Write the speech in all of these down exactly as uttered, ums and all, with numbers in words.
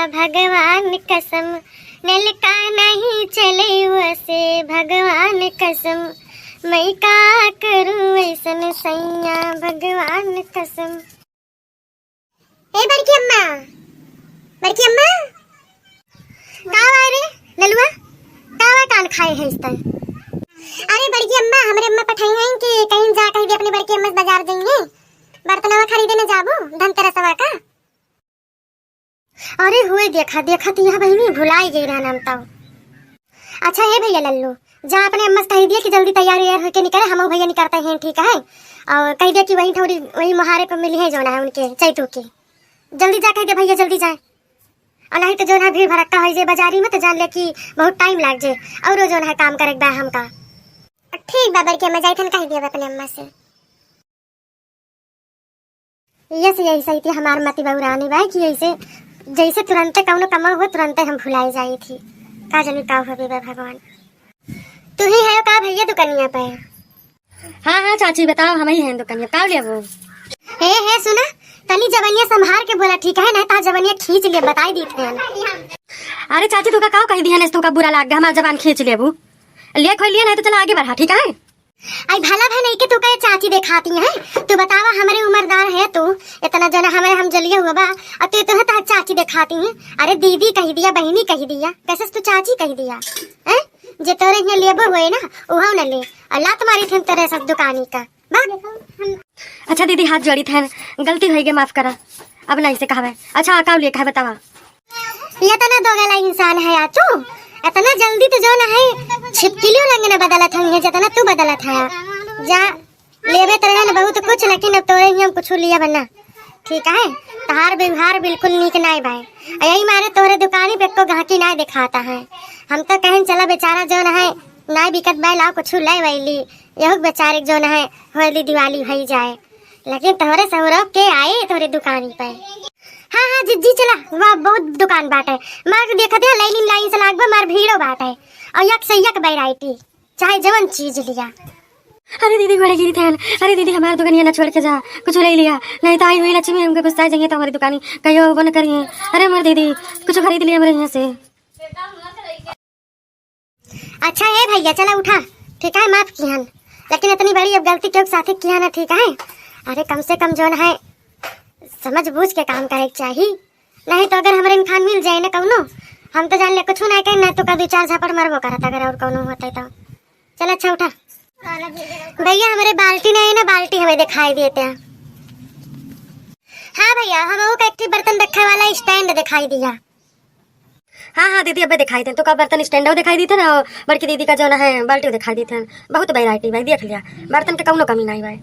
भगवान कसम, नलका नहीं चले वसे, भगवान कसम, मैं का करूँ ऐसन सैया, भगवान कसम। ए बड़की अम्मा, बड़की अम्मा, का हुआ रे ललुआ, का हुआ कान खाए है इस तरह? अरे बड़की अम्मा, हमरे अम्मा पठाई हैं कि कहीं जा कह दे अपने बड़की अम्मा से बाजार जाइए, बर्तनवा खरीदे न जाबू धनतेरसवा का। अरे हुए देखा, देखा तो यह बहिनी भुलाई गई रहन हम तो। अच्छा हे भैया लल्लू, जा अपने अम्मा से कह दिया कि जल्दी तैयार वैयार होके निकले, हम भैया निकलते हैं, ठीक है? और कह दिया कि वहीं थोड़ी, वहीं मुहारे पर मिली है जो ना है उनके चैतू के। जल्दी जा कह दे भैया, जल्दी जाए, और नहीं तो जो ना भीड़ भड़क्का हो जाए बाजारी में तो जान ले कि बहुत टाइम लाग जाए, और जो ना है काम करे के बा हमका। ठीक बा बड़की अम्मा, जाइथन कह दिया अपने अम्मा से। यस, यही सही थी हमार मति बउरानी बा कि ऐसे जैसे तुरंते कौनो कमा हो, तुरंते हम भुलाई जाई थी। का जानी का होबे बा भगवान। तू ही है का भैया दुकनिया पे? हाँ, हाँ चाची, बताओ, हम ही हैं दुकनिया, का लेबू? हे, हे, सुना, तनी जबनिया संभार के बोला, ठीक है ना? ता जबनिया खींच ले, बताई दी थे। अरे चाची, तू का, का कह दिया ना, तू का बुरा लाग गया, हमार जबान खींच लेबू। ले खोल लिया, नहीं तो चला आगे बढ़ा, ठीक है? आई भला भा नहीं के तू कहे चाची देखाती है। तू बतावा, हमरे उम्रदार है तू, इतना जना हमरे हम जलिया हुआ बा, और तू तो है चाची देखाती है। अरे दीदी कह दिया, बहिनी कह दिया, कैसे तू चाची कह दिया? हैं? जे तोरे यहाँ लेबो हुए ना, उहो न ले, और लात मारी थे तोरे सब दुकानी का। बा? अच्छा दीदी, हाथ जोड़ी थे, गलती होई गे, माफ करा, अब नहीं से कहबे। अच्छा, का लिए कहे बतावा? ये तना दोगला इंसान है आ तू, इतना जल्दी तो जो ना है छिपकलियो रंग ना बदलत है, जितना तू बदलत है। जा, लेबे तो रहे ना बहुत कुछ, लेकिन अब तोरे ही हम कुछ लिया बना, ठीक है? तहार व्यवहार बिल्कुल नीक नाय बाय। आ यही मारे तोरे दुकानी पे एको गाहकी नाय दिखाता है। हम तो कहें चला बेचारा जो ना है नाय बिकत बाय, लाओ कुछ ले वैली, यहू बेचारे जो ना है होली दिवाली होई जाए। लेकिन तोहरे सौरभ के आए तोहरे दुकानी पे। हाँ, हाँ, जिज्जी चला, वहाँ बहुत दुकान बाटे। मार देखत है, लाइन लाइन से लागबे, मार भीड़ो बाटे। और यक से यक वैरायटी, चाहे जवन चीज लिया। अरे दीदी, गोड़े गिरी थैन। अरे दीदी, हमार दुकानिया ना छोड़ के जा, कुछ ले लिया, नहीं तो आई हुई लक्ष्मी हमके गुस्सा जाइए तो हमारी दुकानी कहियो वो न करिए। अरे मोर दीदी, कुछ खरीद लिया हमारे यहाँ से। अच्छा हे भैया, चला उठा, ठीक है, माफ किहन, लेकिन इतनी बड़ी अब गलती केहू के साथे किया ना, ठीक है? अरे कम से कम जौन है समझ बूझ के काम करे के चाही, नहीं तो अगर हमरे इनखान मिल जाए ना कौनो, हम तो जान ले कुछ ना कहे ना, तो का दो चार झापड़ मरबो करत अगर और कौनो होते तो। चल अच्छा उठा। भैया हमरे बाल्टी नहीं है ना, बाल्टी हमें दिखाई देते हैं। हाँ भैया, हम का एक ठे बर्तन रखे वाला स्टैंड दिखाई दिया। हाँ, हाँ दीदी, अबे दिखाई देन। तो का बर्तन स्टैंडो दिखाई देते ना, और बड़की दीदी का जो ना है बाल्टी दिखाई देते हैं। बहुत वैरायटी भाई, देख लिया, बर्तन के कौनो कमी नहीं भाई।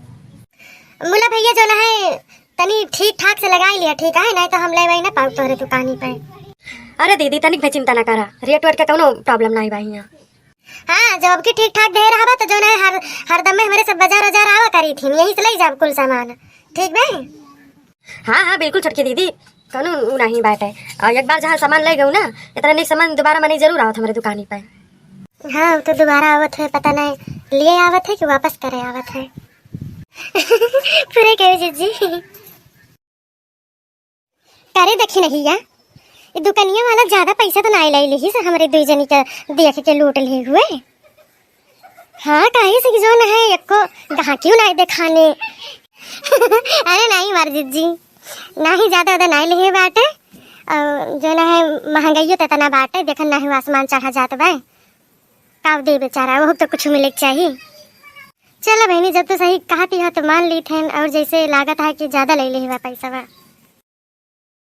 मुला भैया जो ना है तनी ठीक ठाक से लगाई लिया, ठीक है, नहीं तो हम ले भाई ना पाऊ तोरे दुकानी पे। अरे दीदी, तनिक भी चिंता ना करा, रेट वेट के कौनो प्रॉब्लम नहीं भाई यहाँ। हाँ, जो अब की ठीक ठाक दे रहा बा तो जो ना है हर हरदम में हमरे सब बाजार बाजार आवा करी थी, यहीं से ले जाब कुल सामान, ठीक बे? हाँ, हाँ, बिल्कुल छोटकी दीदी, कौनो उ नहीं बात है। और एक बार जहाँ सामान ले गऊ ना, इतना नीक सामान दोबारा मने जरूर आवत हमरे दुकानी पे। हाँ, तो दोबारा आवत है, पता नहीं लिए आवत है कि वापस करे आवत है। पूरे कहे जीजी। करे देखी नहीं या, ये दुकनिया वाला ज्यादा पैसा तो नाय ले लिही से हमरे दुई जनी के देख के लूट ले हुए। हाँ, काहे से कि जो न है, एको गाहकियो नाय देखाने। अरे नाहीं मार जिज्जी, नाहीं ज्यादा उदा नाय लिहे बाटे। और जो न है, महंगाइयो तो इतना बाटे, देखन नाहीं आसमान चढ़ा जात बा। का दे बेचारा, वो तो कुछ मिले के चाही। चलो बहनी, जब तो सही कहती हो तो मान ली थेन, और जैसे लागत है कि ज्यादा ले लिहे बा पैसा बा।